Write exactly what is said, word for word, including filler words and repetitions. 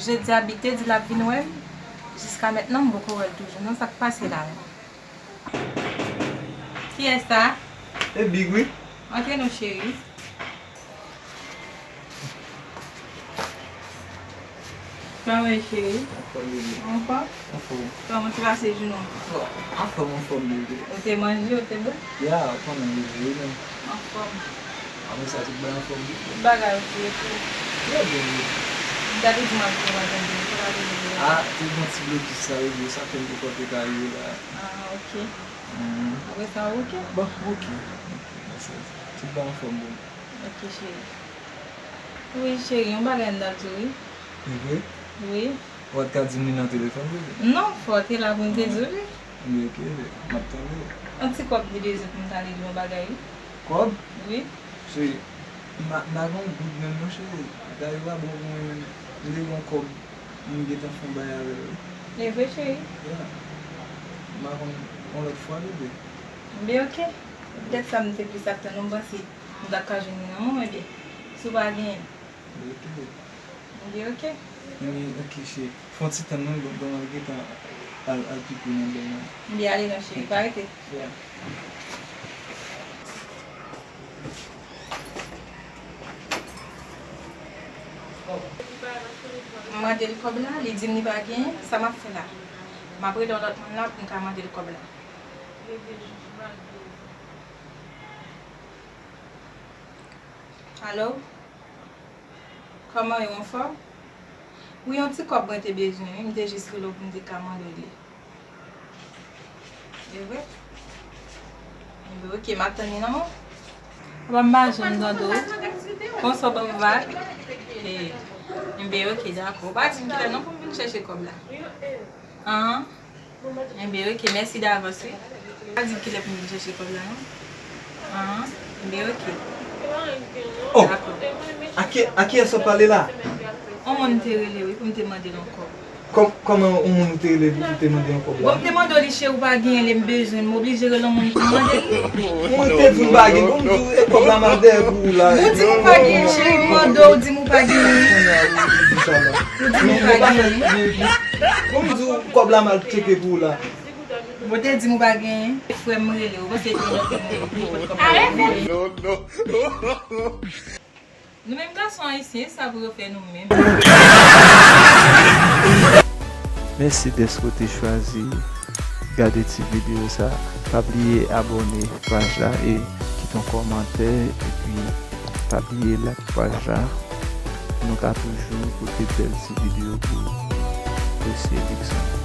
Jodi a Big te di l ap vin wè m. Jiska mentnan, m poko wè l toujou non. Sa k pase la menm? Kiyès sa? E Big wi. Antre non, cheri. Kòman w ye, cheri? Anfòm, bebe. Anfòm? Anfòm. Kòman w te pase jounen w? Bon, anfòm, anfòm, bebe. Ou te manje, ou te bwè? Ya, ou konnen, bebe, wi, men. Anfòm. Apre sa, tout bagay anfòm, bebe. Tout bagay oke tou. Trè byen, bebe. M ta te di m ap gen maten, bebe. Fò w ta te vini. Ah, te gen ti blokis sa, bebe, sa fè m poko te ka rive la. Ah, oke. Mhm. Apre sa, oke. Bon, oke. Oke, mèsi. Tout bagay anfòm, bebe. Ok, cheri. Wi, cheri, yon bagay m t ap di w, wi. E vre? Wi. Ou pa t ka di m li nan telefòn, bebe? Non, fò w te la pou m te di w li. Ebyen, ok, bebe. M ap tande. Yon ti kòb li bezwen pou m t ale di yon bagay, wi. Kòb? Wi. Cheri, m pa, m pa gen yon goud menm non, cheri. Dayè, ou pa bon pou mwen menm. M te gen yon kòb, m gentan fè yon bagay avè l, wi. E vre, cheri? Ya. M pa konn, yon lòt fwa, bebe. Ebyen, ok. Petèt sa m te plis ap tann ou, m panse m t ap ka jwenn li nan men w, ebyen, si w pa genyen l. Ok. Ebyen, ok. Ebyen, ok, cheri. Fè yon ti tann non, bon, bon, m al gentan al, al pipi nan bèl nan. Ebyen, ale non, cheri, pa rete. Ya. M mande l kòb la, li di m li pa genyen, sa m ap fè la? M ap rele yon lòt moun la pou m ka mande l kòb la. Alo? Kòman w ye, w anfòm? Wi, yon ti kòb mwen te bezwen, wi, m te jis rele w pou m te ka mande w li. E vre? Enben, ok, m ap tann li nan men w. Papa, m pa janm tande w. Konsa w ban m vag? E, enben, ok, dakò. Ou pa di m kilè non pou m vin chèche kòb la. Anhan. Enben, ok, mèsi davans, wi. Pa di m kilè pou m vin chèche kòb la, non. Anhan. Enben, ok. Oh, dakò. A ki, a kiyès w ap pale la? On moun te rele, wi, pou m te mande l yon kòb. Kòm, kòman yon moun ou te rele pou te mande yon kòb la? Bon, m te mande w li, cheri, ou pa genyen, lè m bezwen l, m oblije rele yon moun pou m mande l li. Mwen te di m pa gen, bon, m di w, e kòb la m al dèyè pou ou la. Ou di m ou pa genyen, cheri, m mande w, ou di m ou pa genyen. Kounye a, ou di sa la. Ou di m ou pa genyen. Bon, m di w, kòb la m al tcheke pou ou la. Bon, te di m ou pa genyen. Frè m rele, ou panse se lòt moun rele, ou pot kòb la. Non, non. Nou menm gason ayisyen, e sa pou yo fè nou menm. Mèsi dèske w te chwazi gade ti videyo sa. Pa bliye abòne paj la e kite yon kòmantè, epi pa bliye like paj la. Nou ka toujou pote bèl ti videyo pou w. Mèsi, Luckson.